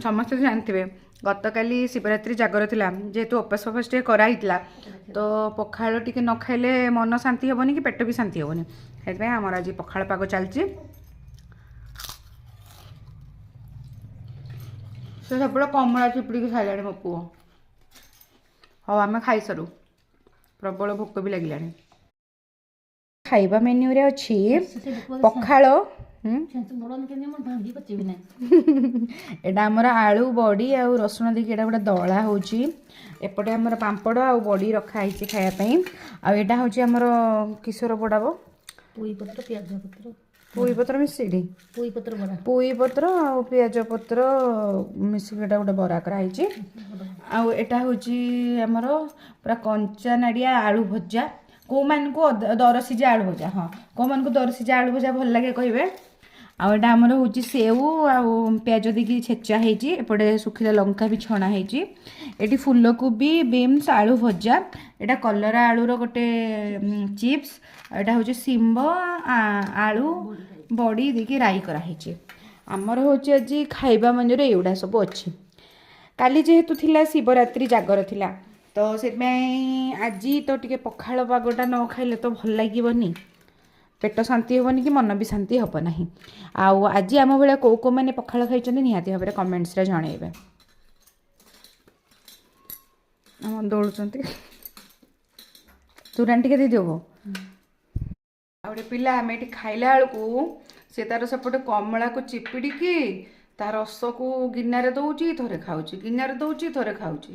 ସମସ୍ତେ ତ ଜାଣିଥିବେ ଗତକାଲି ଶିବରାତ୍ରି ଜାଗର ଥିଲା। ଯେହେତୁ ଉପାସ ଫପାସ ଟିକେ କରାହେଇଥିଲା, ତ ପଖାଳ ଟିକେ ନ ଖାଇଲେ ମନ ଶାନ୍ତି ହେବନି କି ପେଟ ବି ଶାନ୍ତି ହେବନି। ସେଥିପାଇଁ ଆମର ଆଜି ପଖାଳ ପାଗ ଚାଲିଛି। ସେ ସବୁବେଳେ କମଳା ଚିପୁଡ଼ିକି ଖାଇଲାଣି ମୋ ପୁଅ। ହଉ, ଆମେ ଖାଇସାରୁ, ପ୍ରବଳ ଭୋକ ବି ଲାଗିଲାଣି। ଖାଇବା ମେନ୍ୟୁରେ ଅଛି ପଖାଳ। ଏଇଟା ଆମର ଆଳୁ, ବଡ଼ି ଆଉ ରସୁଣ ଦେଇକି ଏଇଟା ଗୋଟେ ଦଳା ହେଉଛି। ଏପଟେ ଆମର ପାମ୍ପଡ଼ ଆଉ ବଡ଼ି ରଖା ହେଇଛି ଖାଇବା ପାଇଁ। ଆଉ ଏଇଟା ହେଉଛି ଆମର କିଶୋର ପୋଡ଼ାବ ପୋଇ ପତ୍ର, ପିଆଜ ପତ୍ର, ପୋଇ ପତ୍ର ମିଶିକି ପୋଇ ପତ୍ର ବରା। ପୋଇ ପତ୍ର ଆଉ ପିଆଜ ପତ୍ର ମିଶିକି ଏଇଟା ଗୋଟେ ବରା କରାହେଇଛି। ଆଉ ଏଇଟା ହେଉଛି ଆମର ପୁରା କଞ୍ଚା ନାଡ଼ିଆ ଆଳୁ ଭଜା। କେଉଁମାନଙ୍କୁ ଦରସିଝା ଆଳୁ ଭଜା, ହଁ, କେଉଁମାନଙ୍କୁ ଦରସିଝା ଆଳୁ ଭଜା ଭଲ ଲାଗେ କହିବେ। ଆଉ ଏଇଟା ଆମର ହେଉଛି ସେଉ ଆଉ ପିଆଜ ଦେଇକି ଛେଚା ହେଇଛି। ଏପଟେ ଶୁଖିଲା ଲଙ୍କା ବି ଛଣା ହେଇଛି। ଏଠି ଫୁଲକୋବି, ବିନ୍ସ, ଆଳୁ ଭଜା। ଏଇଟା କଲରା ଆଳୁର ଗୋଟେ ଚିପ୍ସ। ଏଇଟା ହେଉଛି ଶିମ୍ବ ଆଳୁ ବଡ଼ି ଦେଇକି ରାଇ କରାହେଇଛି। ଆମର ହେଉଛି ଆଜି ଖାଇବା ମେନ୍ୟୁରେ ଏଇଗୁଡ଼ା ସବୁ ଅଛି। କାଲି ଯେହେତୁ ଥିଲା ଶିବରାତ୍ରି ଜାଗର ଥିଲା, ତ ସେଥିପାଇଁ ଆଜି ତ ଟିକେ ପଖାଳ ପାଗଟା ନ ଖାଇଲେ ତ ଭଲ ଲାଗିବନି, ପେଟ ଶାନ୍ତି ହେବନି କି ମନ ବି ଶାନ୍ତି ହେବ ନାହିଁ। ଆଉ ଆଜି ଆମ ଭଳିଆ କେଉଁ କେଉଁମାନେ ପଖାଳ ଖାଇଛନ୍ତି, ନିହାତି ଭାବରେ କମେଣ୍ଟସରେ ଜଣାଇବେ। ଆମ ଦୋଳୁଛନ୍ତି, ତୁରାଣି ଟିକେ ଦେଇଦିଅ ବୋଉ। ଆଉ ଗୋଟେ ପିଲା, ଆମେ ଏଠି ଖାଇଲା ବେଳକୁ ସେ ତାର ସେପଟେ କମଳାକୁ ଚିପିଡ଼ିକି ତା ରସକୁ ଗିନାରେ ଦେଉଛି, ଥରେ ଖାଉଛି, ଗିନାରେ ଦେଉଛି, ଥରେ ଖାଉଛି।